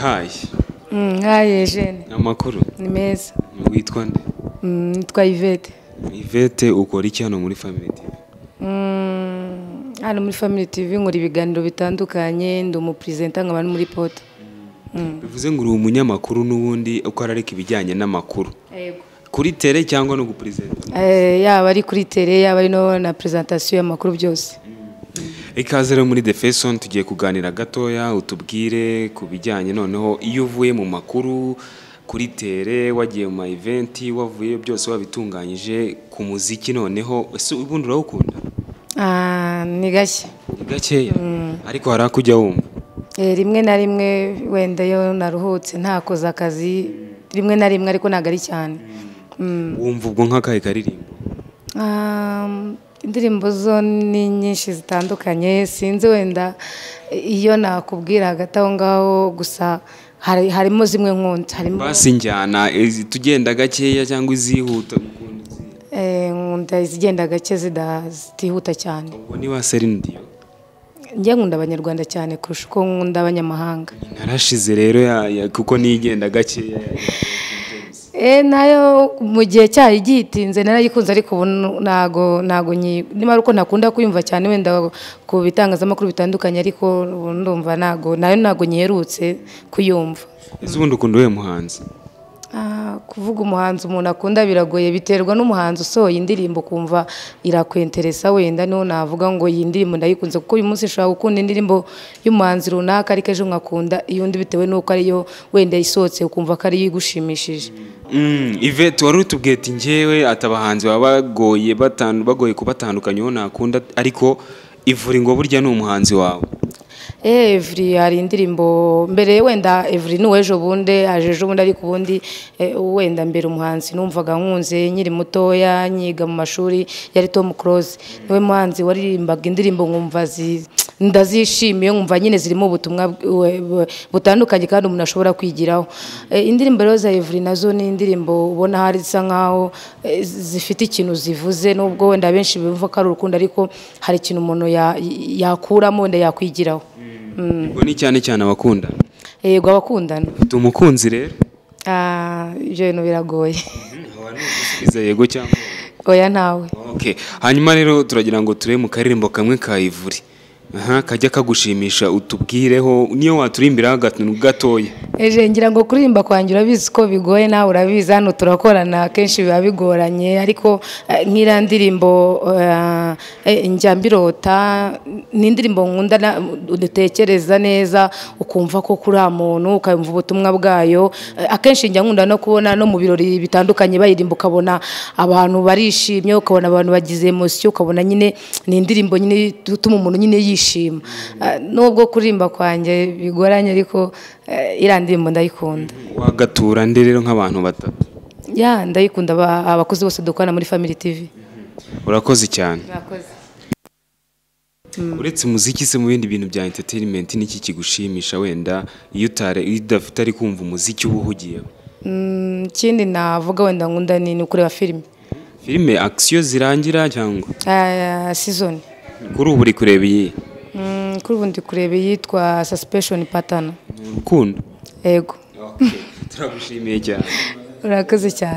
Hi. Hi Eugene. Amakuru ni meza. Witwa nde? Nitwa Yvette. Yvette, ukora iki hano muri Family TV? Hano muri Family TV nkora ibiganiro bitandukanye, ndi umupresenter nkaba muri reporter. Bivuze ngo uri umunyamakuru n'ubundi ukora ariko ibijyanye n'amakuru. Yego. Kuri tele cyangwa no gupresenta? Yaba ari kuri tele, yaba ari no na presentation y'amakuru byose. Ikaze rero muri The Face On, tugiye kuganira gatoya utubwire ku bijyanye noneho iyo uvuye mu makuru kuri tele, wagiye mu ma event, wavuye byose wabitunganyije ku muziki, noneho ese ubundi urawukunda? Ni gake. Ni gakeya. Ariko hari akujya wumva? Rimwe na rimwe wenda yo naruhutse ntakoze akazi, rimwe na rimwe ariko ntago ari cyane. Wumva ubwo nk'akahe karirimbo? Indirimbo zo ni nyinshi zitandukanye, sinzi wenda iyo nakubwira hagati aho ngaho, gusa harimo zimwe nkunda, harimo basi injyana tugenda gakeya cyangwa izihuta ukunda izihe? Nkunda izigenda gake zitihuta cyane. Ubwo ni wa Celine Dion? Njye nkunda abanyarwanda cyane kurusha uko nkunda abanyamahanga. Narashize rero kuko nigenda gakeya. Nayo mu gihe cyayo igitinze narayikunze, ariko ubu ntago niba ari uko ntakunda kuyumva cyane wenda ku bitangazamakuru bitandukanye, ariko ubu ndumva ntago nayo ntago nyiherutse kuyumva. Ese ubundi ukunda uwuhe muhanzi? Kuvuga umuhanzi umuntu akunda biragoye, biterwa n'umuhanzi usohoye indirimbo ukumva irakwenteresa, wenda niho navuga ngo iyi ndirimbo ndayikunze, kuko uyu munsi nshobora gukunda indirimbo y'umuhanzi runaka ariko ejo nkakunda iyundi bitewe n'uko ariyo wenda isohotse ukumva ko ariyo igushimishije. Yvette, wari utubwiye ati njyewe ati abahanzi baba bagoye bagoye kubatandukanya uwo nakunda, ariko Ivuri ngo burya ni umuhanzi wawe. Ivuri hari indirimbo mbere wenda Ivuri ni uw'ejo bundi, aje ejo bundi, ariko ubundi wenda mbere umuhanzi numvaga nkunze nkiri mutoya nyiga mu mashuri yari Tom Close, niwe muhanzi waririmbaga indirimbo nkumva ndazishimiye, nkumva nyine zirimo ubutumwa butandukanye kandi umuntu ashobora kwigiraho. Indirimbo rero za Ivuri nazo ni indirimbo ubona hari zisa nkaho zifite ikintu zivuze, nubwo wenda benshi bumva ko ari urukundo, ariko hari ikintu umuntu yakuramo wenda yakwigiraho. Ubwo ni cyane cyane abakundana? Yego, abakundana. Ufite umukunzi rero? Ibyo bintu biragoye. Gusubiza yego cyangwa oya? Ntawe. Okay. Hanyuma rero turagira ngo turebe mu karirimbo kamwe ka Ivuri. Kajya kagushimisha, utubwireho niyo waturimbira gato gatoya. Eje ngira ngo kuririmba kwanjye urabizi ko bigoye, nawe urabizi hano turakorana kenshi biba bigoranye, ariko nk'iriya ndirimbo njya mbirota ni indirimbo nkunda, udutekereza neza ukumva ko kuri muntu ukumva ubutumwa bwayo. Akenshi njya nkunda no kubona no mu birori bitandukanye bayirimba, ukabona abantu barishimye, ukabona abantu bagize emotion, ukabona nyine ni indirimbo nyine ituma umuntu nyine yishima. Nubwo kuririmba kwanjye bigoranye, ariko iriya ndirimbo ndayikunda. Wagatura nde rero nk'abantu batatu? Ya, ndayikunda abakozi bose dukorana muri Family TV. Urakoze cyane. Urakoze. Uretse umuziki se mu bindi bintu bya entertainment niki kigushimisha wenda iyo udafite ari kumva umuziki uba uhugiyeho? Ikindi navuga wenda nkunda ni ukureba filime. Filime action zirangira cyangwa? Season. Kuri ubu uri kureba iyi? Kuri ubu ndi kureba iyitwa Suspension Pattern. Urukundo? Yego. Okay. Turagushimiye cyane. Urakoze cyane.